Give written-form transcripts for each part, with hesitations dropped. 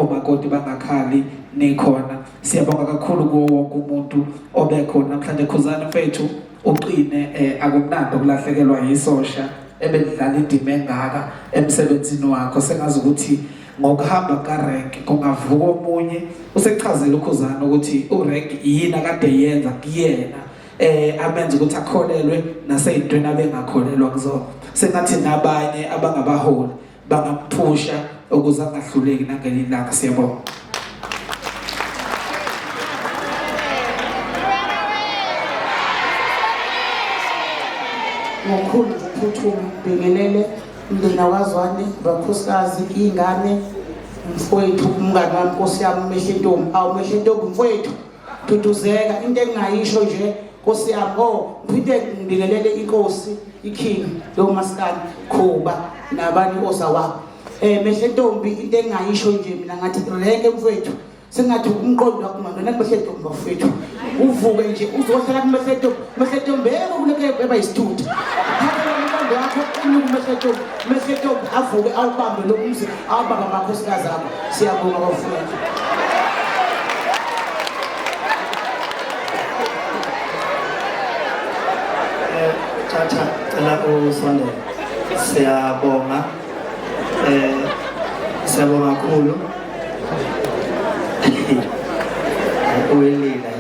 Omakoti bangakhali nikhona. Siyabonga kakhulu kuwo wonke umuntu obekhona namhlanje. Khuzani mfethu, uqine akumnandi ukulahlekelwa yisosha ebelidlala indima engaka emsebenzini wakho. Sengazi ukuthi ngokuhamba kaRank kungavuka omunye. Usechazile uKhuzani ukuthi uRank yini akade yenza kuyena amenze ukuthi akholelwe naseyintweni abengakholelwa kuzona. Sengathi nabanye abangabaholi bangamphusha ukuze angahluleki nangelinye ilanga. Siyabonga. Ngokukhulu ukuphuthuma ngibingelele umndeni wakwaZwane, abakhosikazi, iy'ngane, umfowethu, umngani wami, nkosi yami, uMehle Ntombi. Awu Mehle Ntombi mfowethu, duduzeka. Into engingayisho nje nkosi yami, oh ngiphinde ngibingelele inkosi iKing yomaskandi Khuba nabanye ozawabo. Mehle Ntombi, into engingayisho nje mina ngathi renke mfowethu, sengathi umqondo wakho ungangena kuMehle Ntombi bafowethu, uvuke nje uzohlala kuMehle Ntombi. Mehle Ntombi yebo kuleke eba yisithutha, thatha lo mqondo wakho unike uMehle Ntombi, Mehle Ntombi avuke awubambe lo mzi, awubambe amakhosikazi akho. Siyabonga bafowethu. Thatha, cela usondele. Siyabonga. Siyabonga kakhulu. Uyilila.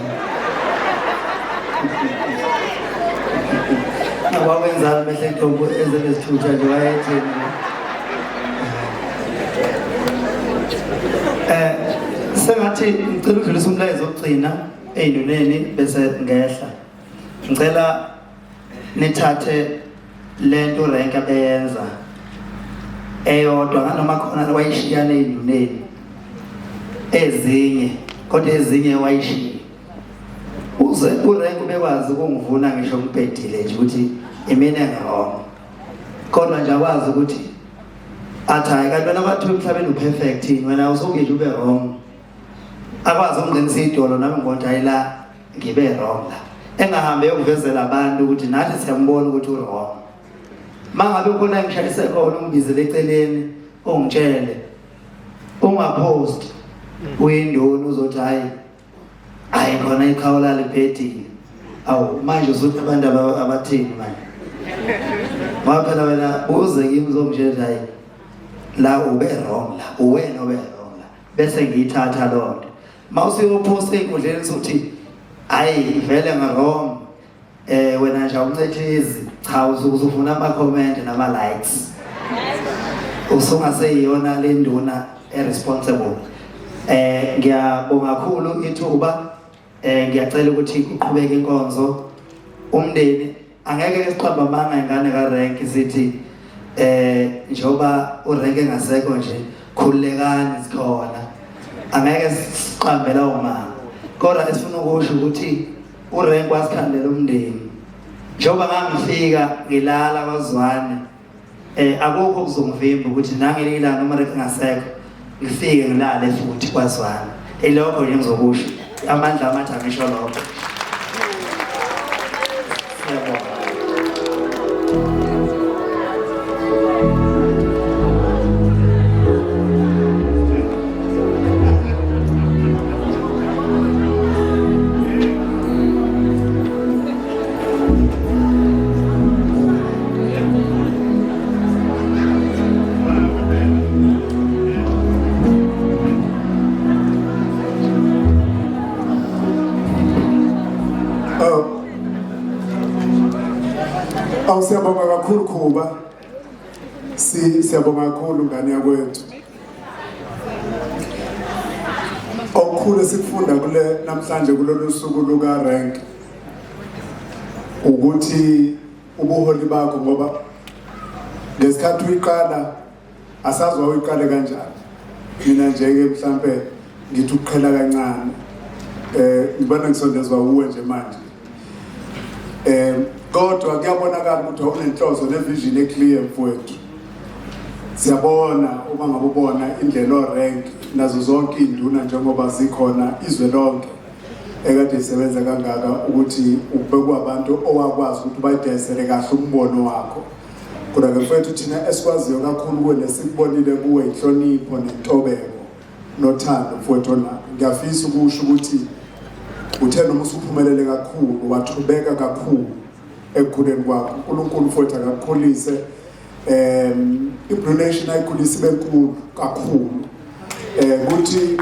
Wakwenzani Mehle Ntombi ezenesithutha nje wayethini? Sengathi ngicela udlulise umlayezo wokugcina ey'nduneni bese ngehla. Ngicela nithathe lento uRank abeyenza eyodwa nganoma khona wayishiya ney'nduneni ezinye, kodwa ezinye wayishiya. Uze uRank ubekwazi ukungivuna ngisho ngibhedile nje ukuthi imina engi-wrong, kodwa nje akwazi ukuthi athi hayi kanti wena kwathiwa emhlabeni uperfect yini, wena usuke nje ube wrong. Akwazi ukungenisa idolo nami ngithi hayi la ngibe wrong la, engahambe yokuvezela abantu ukuthi nathi siyambona ukuthi u-wrong. Mangabe khona ngishayise khona ungibizele eceleni ungitshele, ungapost uyindoni uzothi hayi hayi khona iqhawe libhedile. Awu manje usuthi abantu abathini manje? Ngoba phela wena uze kimi uzongitshela hayi la ube wrong la, uwena obe wrong la, bese ngiyithatha loo nto. Mawusuyophosta ey'nkundleni usuthi hayi vele nga-wrong, wena nje awuncethizi, cha usuke usufuna ama-comment nama-likes, usungaseyiyona le nduna e-responsible. Ngiyabonga kakhulu ithuba. Ngiyacela ukuthi kuqhubeke inkonzo. Umndeni angeke siqambe amanga ingane kaRank sithi njengoba uRank engasekho nje khululekani sikhona, angeke siqambe lawo manga, kodwa esifuna ukusho ukuthi uRank wasikhandela umndeni. Njengoba ngangifika ngilala kwaZwane, akukho okuzongivimba ukuthi nangelinye ilanga noma Rank engasekho ngifike ngilale futhi kwaZwane. Ilokho nje ngizokusho, amandla amathi angisho lokho. Siyabonga. Awu siyabonga kakhulu Khuba. Siyabonga kakhulu ngane yakwethu. Okukhulu esikufunda kule namhlanje kulolu suku luka Rank ukuthi ubuholi bakho, ngoba ngesikhathi uyiqala asazi wawuyiqale kanjani. Mina nje ke mhlambe ngithi ukuqhela kancane, ngibona ngisondezwa uwe nje manje, kodwa kuyabonakala ukuthi awunenhloso nevision eclear mfowethu. Siyabona uma ngabe ubona indlela oRank nazo zonke iy'nduna njengoba zikhona izwe lonke ekade isebenza kangaka, ukuthi ubekwabantu owakwazi ukuthi ubayidayisele kahle umbono wakho. Kodwa-ke mfowethu, thina esikwaziyo kakhulu kuwe nesikubonile kuwe inhlonipho nentobeko. Nothando mfowethu onalo. Ngiyafisa ukusho ukuthi uthe noma usuphumelele kakhulu wathobeka kakhulu ekukhuleni kwakho. uNkulunkulu mfowethu akakukhulise. IBlue Nation ayikhulise ibe nkulu kakhulu. Kuthi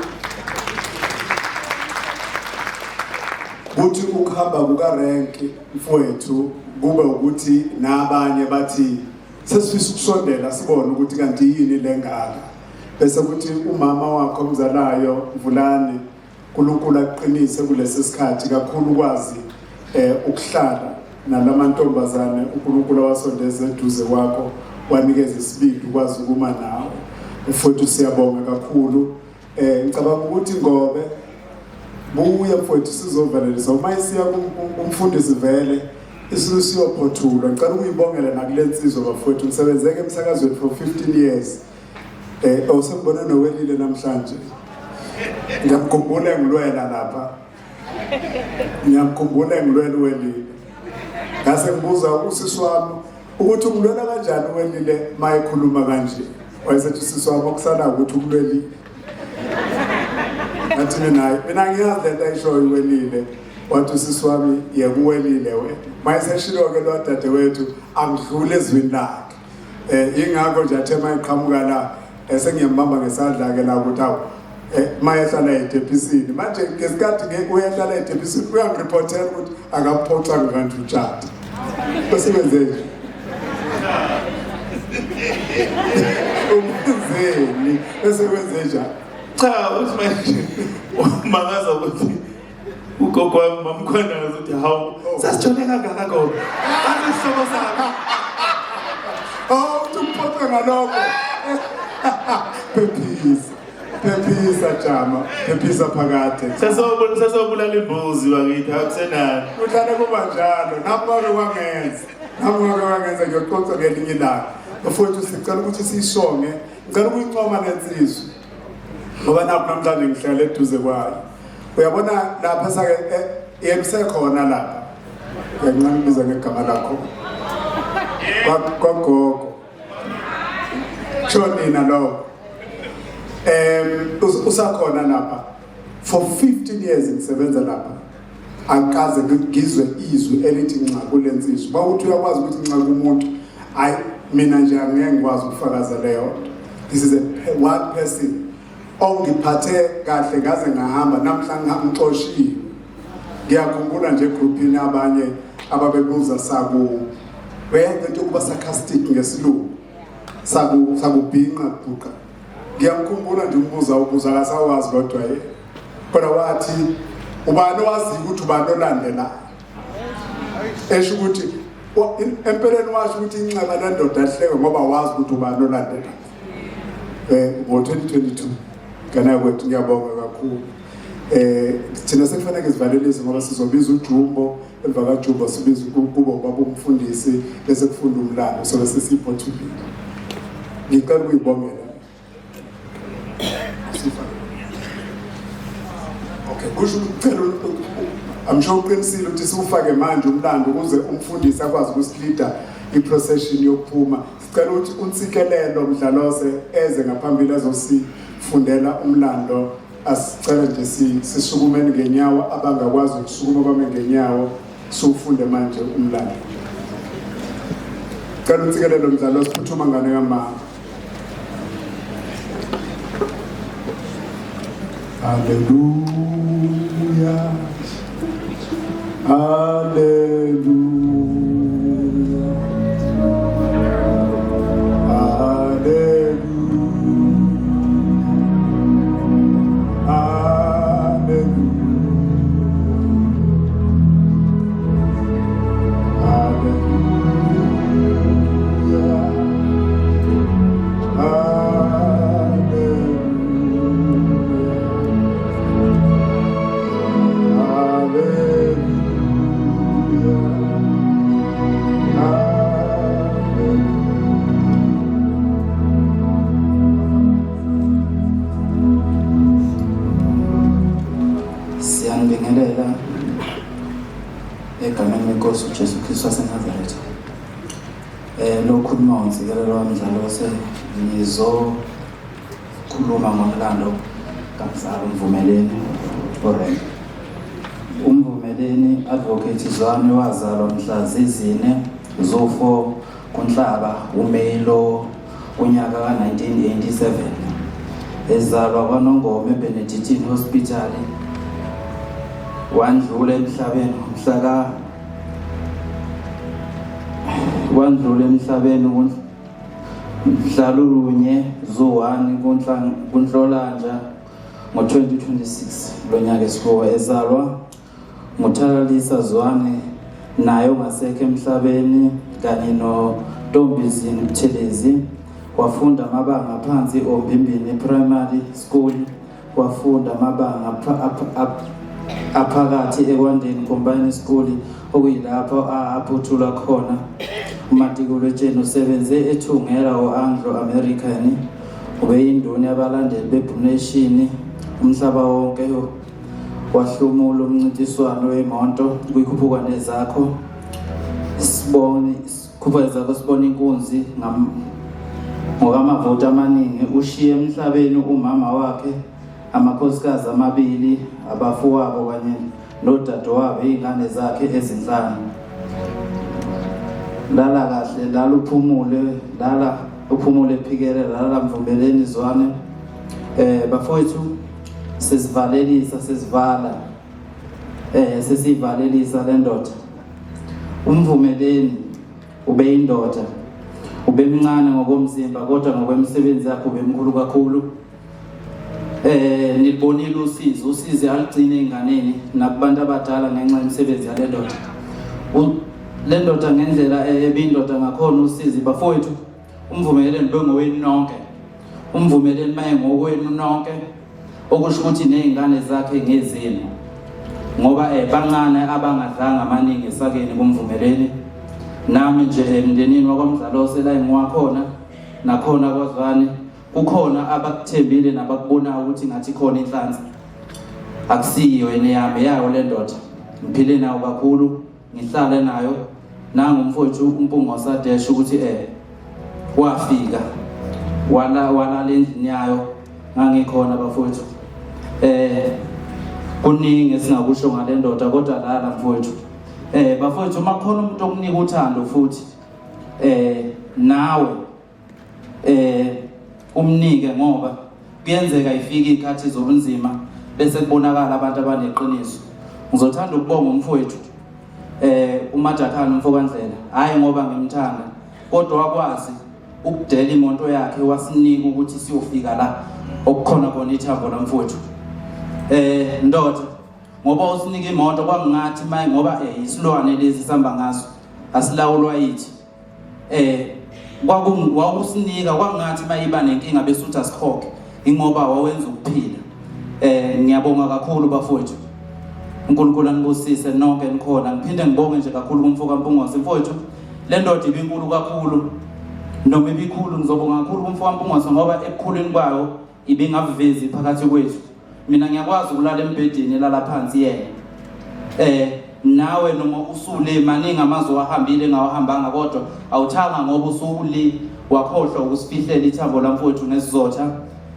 kuthi ukuhamba kukaRenki mfowethu kube ukuthi nabanye bathi sesifisa ukusondela sibone ukuthi kanti yini lengaka, bese kuthi umama wakho omzalayo Mvulane, uNkulunkulu akuqinise kulesi sikhathi kakhulu ukwazi ukuhlala nalamantombazane uNkulunkulu awasondeze eduze kwakho, wanikeza isibindi ukwazi ukuma nawe mfowethu. Siyabonga kakhulu. Ngicabanga ukuthi ngobe buya mfowethu sizovalelisa uma isiya kumfundisi vele isuke siyophothulwa. Ngicela ukuyibongela nakule nsizwa bafowethu, ngisebenzeke emsakazweni for 15 years. Awusengibone nowelile namhlanje, ngiyamkhumbula engilwela lapha, ngiyamkhumbula engilwela uwelile. Ngase ngibuza usisi wami ukuthi ungilwela kanjani uwelile uma ekhuluma kanje, wayesethi usisi wami okusala ukuthi ukulwelile. Ngathi mina hayi, mina ngiyazi lento ayishoyo uwelile. Wathi usisi wami yeka uwelile wena. Mayeseshilo-ke lo dadewethu angidlule ezwini lakhe. Ingakho nje athe mayeqhamuka la sengiyambamba ngesandla-ke la ukuthi awu mayehlala etephisini manje ngesikhathi uyehlala etephisini uyangiriphothela ukuthi akamphoxanga kanje utshata. Bese kwenze nje umenzeni bese kwenze njani? Cha, uthi manje umangaza ukuthi ugogo wami mamkhona ukuthi hawu sasijole kangaka gogo, athi isihlobo sami. Oh, uthi umphoxe ngalokho. Phephisa, phephisa jama, phephisa phakade. Sasobulala imbuzi bakithi, akusenani. Kuhlale kuba njalo, nami kwake kwangenza, nami kwake kwangenza. Ngiyoxoxa ngelinye ilanga bafowethu. Sicela ukuthi siyisonge, ngicela ukuyincoma lensizwa ngoba nakho namhlanje ngihlala eduze kwayo. Uyabona lapha sake yena usekhona lapha, ngiyancane ukubiza ngegama lakho kwagogo kusho nina lokho. Usakhona lapha for 15 years ngisebenza lapha, angikaze ngizwe izwi elithi nxa kule nsizwa. Bawuthi uyakwazi ukuthi nxa kumuntu, hayi mina nje angeke ngikwazi ukufakaza leyo nto. This is a one person ongiphathe kahle ngaze ngahamba namhla ngixoshiwe. Ngiyakhumbula nje egroupini abanye ababebuza saku uyayenza into yokuba sarcastic ngesilungu, saku sakubhinqa bhuqa. Ngiyamkhumbula nje umbuza ubuza akasawazi kodwa yena, kodwa wathi ubani owaziyo ukuthi ubani olandelayo, esho ukuthi empeleni washo ukuthi inxeba lendoda lihleke ngoba wazi ukuthi ubani olandelayo. Ngo-2022 ngane kwethu, ngiyabonga kakhulu. Thina sekufanele sivalelise ngoba sizobiza uJumbo, emva kaJumbo sibiza kubo ubaba umfundisi, bese kufunda umlando sobe sesiyiphothulile. Ngicela ukuyibongela. Okay, kusho ukucela, I'm sure uqinisile ukuthi siwufake manje umlando ukuze umfundisi akwazi ukusilida i-procession yokuphuma. Sicela ukuthi uNtsikelelo Mdlalose eze ngaphambili azosifundela umlando. Asicela nje sisukumeni ngenyawo, abangakwazi ukusukuma bame ngenyawo, siwufunde manje umlando. Cela uNtsikelelo Mdlalose, phuthuma ngane kamama. Hallelujah. Hallelujah. Hallelujah. Hallelujah. Hallelujah. Hallelujah. Hallelujah. Hallelujah. Siyanibingelela egameni lenkosi uJesu Kristu waseNazaretha. Lo khuluma uNtsikelelo waMdlalose, ngizokhuluma ngomlando Kamzala uMvumeleni uRenk. UMvumeleni Advocate Zwane wazalwa mhla zizine zo-4 kuNhlaba uMeyi lo unyaka ka-1987 ezalwa kwaNongoma eBenedictine Hospital wandlula emhlabeni mhla ka wandlula emhlabeni mhla lulunye zu-1 kuNhlolanja ngo-2026 lo nyaka esikuwo ezalwa nguthalalisa Zwane naye ongasekho emhlabeni kanye noNtombizini Buthelezi wafunda amabanga aphansi oMbimbini Primary School wafunda amabanga aphakathi eKwandeni Combined School okuyilapho aphothula khona umatikuletsheni usebenze ethungela o-Anglo American ubeyinduna yabalandeli be-Blue Nation umhlaba wonke wahlomula umncintiswano wemoto kwikhuphuka nezakho sibone khuphuka nezakho sibona inkunzi ngokamavoti amaningi ushiye emhlabeni umama wakhe amakhosikazi amabili abafowabo kanye nodadewabo iy'ngane zakhe ezinhlanu lala kahle lala uphumule lala uphumule phikele lala mvumeleni zwane eh bafowethu Sesivalelisa sesivala eh sesivalelisa le ndoda. Umvumeleni ubeyindoda. Ubemncane ngokomzimba kodwa ngokwemisebenzi yakhe ubemkhulu kakhulu. Eh nilibonile usizi, usizi aligcine enganeni nakubantu abadala ngenxa yemisebenzi yale ndoda. Le ndoda ngendlela ebindoda ngakhona usizi bafowethu umvumeleni bengowenu nonke. Umvumeleni maye ngokwenu nonke okusho ukuthi nezingane zakhe ngezenu ngoba eh bancane abangadlanga amaningi esakeni kumvumeleni nami nje emndenini wakwamdlalose la engiwakhona nakhona kwazwane kukhona abakuthembile nabakubonayo ukuthi ngathi khona inhlanzi akusiyo yena yami yayo le ndoda ngiphile nawo kakhulu ngihlale nayo nangu umfowethu uMpungosa Dash ukuthi eh wafika wala walala endlini yayo ngangikhona bafowethu eh kuningi esingakusho ngale ndoda kodwa lala mfowethu eh bafowethu uma khona umuntu okunika uthando futhi eh nawe eh umnike ngoba kuyenzeka ifike ikhathi zobunzima bese kubonakala abantu abaneqiniso ngizothanda ukubonga umfowethu eh uMajakhana umfokandlela hayi ngoba ngimthanda kodwa wakwazi ukudela imoto yakhe wasinika ukuthi siyofika la okukhona khona ithambo lamfowethu eh ndoda ngoba usinika imoto kwangingathi maye ngoba eh isilwane lesi sihamba ngaso asilawulwa yithi eh kwakusinika kwangathi mayiba nenkinga bese uthi asikhokhe ingoba wawenza ukuphila eh ngiyabonga kakhulu bafowethu uNkulunkulu anibusise nonke nikhona ngiphinde ngibonge nje kakhulu kumfo kaMpungose mfowethu le ndoda ibinkulu kakhulu noma ibikhulu ngizobonga kakhulu kumfo kaMpungose ngoba ekukhuleni kwayo ibingavezi phakathi kwethu mina ngiyakwazi ukulala embhedeni elala phansi yena eh nawe noma usule maningi amazwe wahambile ngawahambanga kodwa awuthanga ngoba usule wakhohlwa ukusifihlela ithambo lamfowethu ngesizotha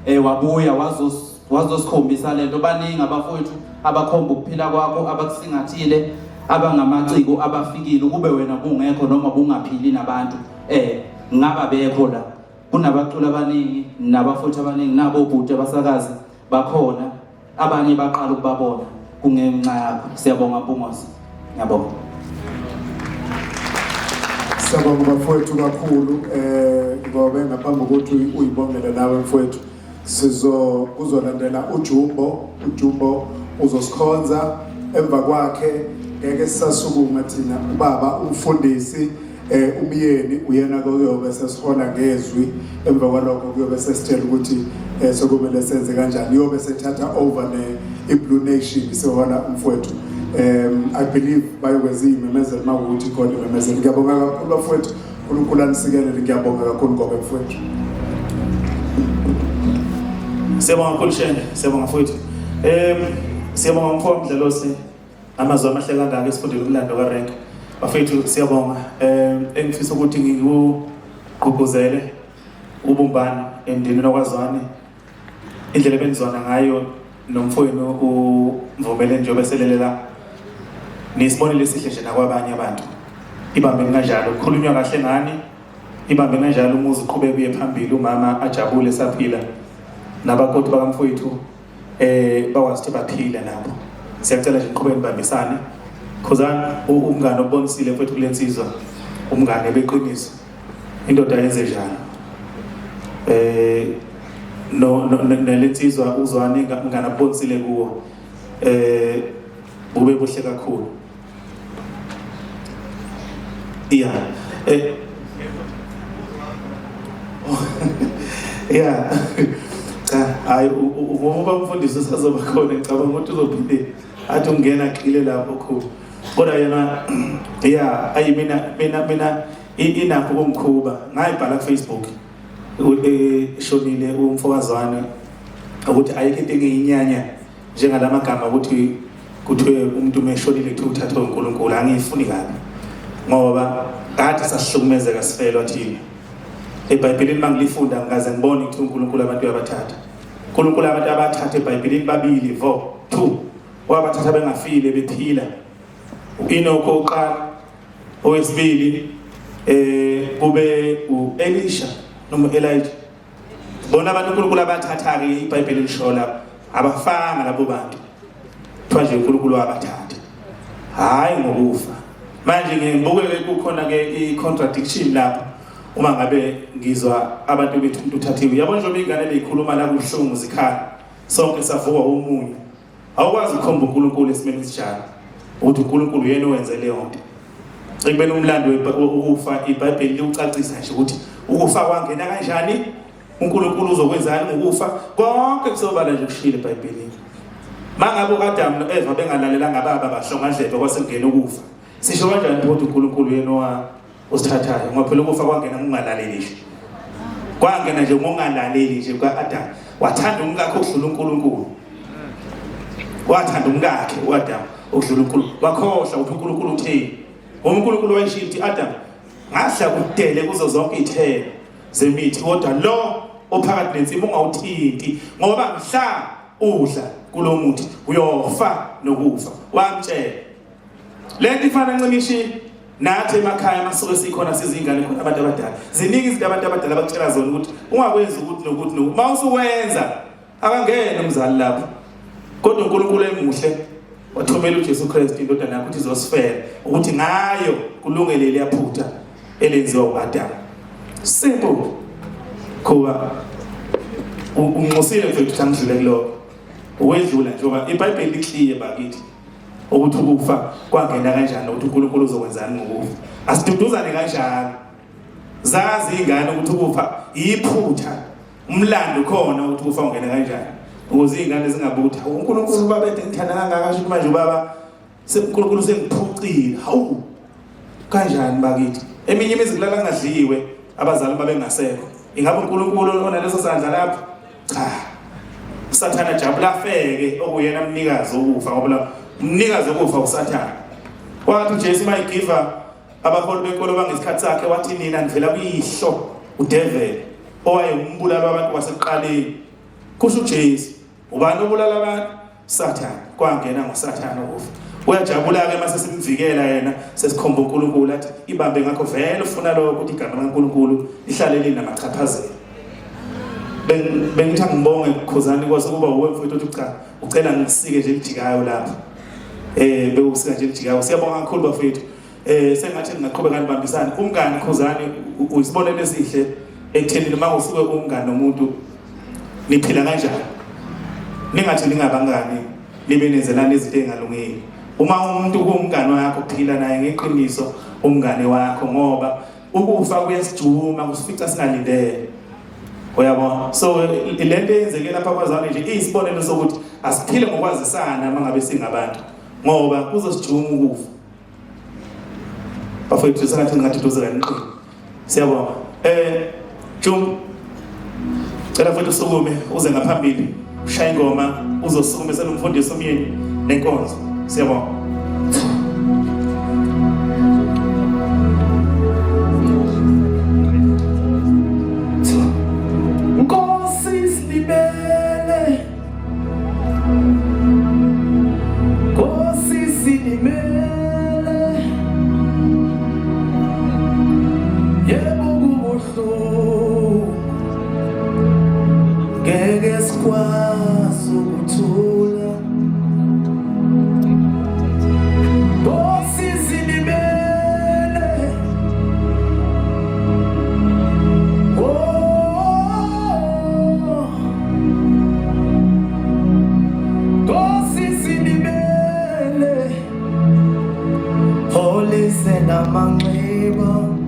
eh wabuya wazos wazosikhombisa lento baningi abafowethu abakhomba ukuphila kwakho abakusingathile abangamaciko abafikile ukube wena kungekho noma bungaphili nabantu eh ngaba bekho la Kunabaculi abaningi nabafowethu abaningi nabo obhuti abasakazi bakhona abanye baqala ukubabona kungenxa yakho. Siyabonga Mpungose. Ngiyabonga. Siyabonga bafowethu kakhulu eh ngoba ngaphambi kokuthi uyibongele nawe mfowethu sizo kuzolandela uJumbo uJumbo uzosikhonza emva kwakhe ngeke sisasukuma thina ubaba umfundisi eh umyeni uyena koyobe sesihola ngezwi emva kwalokho kuyobe sesitshela ukuthi eh sokumele senze kanjani uyobe sethatha over ne iBlue Nation sehola umfowethu um i believe bayokwenza iy'memezelo uma kuwukuthi khona imemezelo ngiyabonga kakhulu bafowethu uNkulunkulu anisikelele ngiyabonga kakhulu ngoba mfowethu Siyabonga kakhulu Shenge, siyabonga mfowethu. Siyabonga mfowethu Mdlalose. Amazwi amahle kangaka esifundile umlando kaRenk. Bafethu siyabonga. Engifisa ukuthi ngikugqugquzele ubumbano emndenini wakwaZwane. Indlela ebenizwana ngayo nomfowenu uMvumeleni njengoba eselele la, nisibonelo esihle nje nakwabanye abantu. Ibambe kanjalo, kukhulunywa kahle ngani, ibambe kanjalo umuzi uqhubeke uye phambili, umama ajabule saphila nabakoti bakamfowethu bakwazi ukuthi baphile nabo. Siyacela nje niqhubeke nibambisane. Khuzani umngane obonisile mfowethu kule nsizwa, umngane beqiniso. Indoda yenze njalo. No nelensizwa uZwane umngane abonisile kuwo. Bube buhle kakhulu. Yeah. Yeah. Cha, hayi ngoba umfundisi usazoba khona ngicabanga ukuthi uzophinde athi ungena agxile lapho khulu. Kodwa yena yeah, ayi mina mina mina inakho ukumkhuba. Ngayibhala ku Facebook. Eshonile umfokazwane ukuthi ayikho into engiyinyanya njengalamagama ukuthi kuthiwe umuntu uma eshonile kuthiwa uthathwe uNkulunkulu, angiyifuni kabi ngoba kade sasihlukumezeka sifelwa thina. EBhayibhelini mangilifunda ngikaze ngibone ukuthi uNkulunkulu abantu uyabathatha. uNkulunkulu abantu abathatha eBhayibhelini babili vo two wabathatha bengafile bephila. U-Enoch oqala, owesibili kube u-Elisha noma u-Elijah. Bona abantu uNkulunkulu abathatha-ke iBhayibheli lisho lapho abafanga labo bantu. Kuthiwa nje uNkulunkulu wabathatha, hhayi ngokufa. Manje ngibukeke kukhona-ke i-contradiction lapho uma ngabe ngizwa abantu bethi umuntu uthathiwe. Yabona njengoba ingane beyikhuluma la kubuhlungu zikhala, sonke savuka omunye. Awukwazi ukukhomba uNkulunkulu esimeni esinjalo ukuthi uNkulunkulu uyena owenze leyo nto. Ekubeni umlando wokufa iBhayibheli liwucacisa nje ukuthi ukufa kwangena kanjani, uNkulunkulu uzokwenzani ngokufa, konke kusobala nje kushilo eBhayibhelini. Mangabe uAdamu noEva bengalalelanga baba bahlongadlebe kwase kungena ukufa. Sisho kanjani ukuthi uNkulunkulu uyena osithathayo? Ngoba phela ukufa kwangena ngokungalaleli nje. Kwangena nje ngokungalaleli nje kukaAdamu. Wathanda umkakhe ukudlula uNkulunkulu. Wathanda umkakhe uAdamu ukudlula uNkulunkulu. Wakhohlwa ukuthi uNkulunkulu utheni. Ngoba uNkulunkulu wayeshilo ukuthi Adam ngahla kudele kuzo zonke izithelo zemithi, kodwa lo ophakathi nensimu ungawuthinti, ngoba mhla udla kulo muthi uyofa nokufa. Wamtshela. Lento ifana ncimishi nathi emakhaya masuke sikhona sizingane khona abantu abadala. Ziningi izinto abantu abadala abakutshela zona ukuthi ungakwenzi ukuthi nokuthi nokuthi. Uma usuwenza akangena umzali lapho. Kodwa uNkulunkulu emuhle wathumela uJesu Kristu indodana yakhe ukuthi izosifela ukuthi ngayo kulungele liyaphutha elenziwa uAdam. Simple. Kuba unxusile mfethu ukuthi angidlule kuloko. Uwedlula njengoba iBhayibheli likliye bakithi ukuthi ukufa kwangena kanjani ukuthi uNkulunkulu uzokwenzani ngokufa. Asiduduzane kanjalo. Zazi ingane ukuthi ukufa iphutha. Umlando khona ukuthi ukufa ungena kanjani. Ukuze izingane zingabutha. uNkulunkulu ubaba ethi ngithanda kangaka sho manje ubaba uNkulunkulu sengiphucile. Hawu. Kanjani bakithi? Eminye imizi kulala kungadliwe abazali babengasekho. Ingabe uNkulunkulu onaleso sandla lapho? Cha. uSathana jabula afeke okuyena umnikazi wokufa, ngoba umnikazi wokufa uSathana. Wathi uJesu mayigiva abaholi benkolo bangesikhathi sakhe, wathi nina nivela kuyihlo uDevil owayewumbulali wabantu wasekuqaleni. Kusho uJesu, ubani obulala abantu? Sathane. Kwangena ngoSathane ukufa. Uyajabula-ke mase simvikela yena, sesikhomba uNkulunkulu athi ibambe ngakho vele ufuna lokho ukuthi igama likaNkulunkulu lihlale linamachaphazelo. Bengithi angibonge Khuzani kwase kuba uwe mfowethu uthi cha ucela ngisike nje elijikayo lapha. Bewusika nje elijikayo. Siyabonga kakhulu bafethu. Sengathi ngingaqhubeka nibambisane. Umngani Khuzani uyisibonelo esihle ekutheni uma usuke umngani nomuntu niphila kanjani. Ningathi ningabangani nibe nenzelana izinto ezingalungile. Uma umuntu kuwumngani wakho phila naye ngeqiniso umngani wakho, ngoba ukufa kuyasijuma kusifica singalindele. Uyabona? So lento eyenzeke lapha kwaZwane nje iyisibonelo sokuthi asiphile ngokwazisana uma ngabe singabantu, ngoba kuzosijuma ukufa. Bafowethu sengathi ngingaduduza kaniqini. Siyabonga. Jum, cela futhi usukume uze ngaphambili ushaye ingoma uzosukumesela umfundisi umyeni nenkonzo. Siyabonga. Nkosi silibele. Amanxeba.